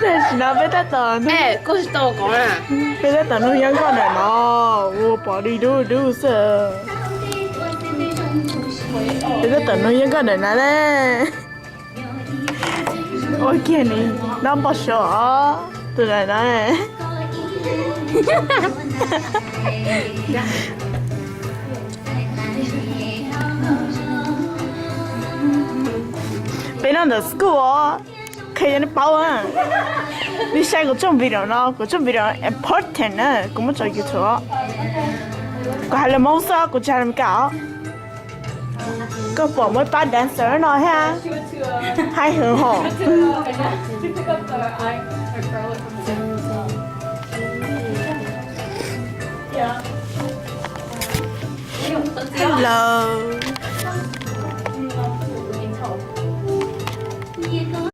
Tam sim no peb tab tom, peb tab tom nug yeeb nkauj ntawm no, ua pom li dub dub xwb. Peb tab tom nug yeeb nkauj ntawm no ne. Ua kiag ni, no npau suav os, tus ntawm no. Peb nyob ntawm school os, qhia rau nej paub. Nej saib kuv tsooj video no, kuv tsooj video important na, kuv muab tso YouTube os. Kuv hais lus Hmoob xwb, kuv tsis hais lus Meskas os. Koj pom muaj ib pab dancer no thiab, haib heev hos. Hello.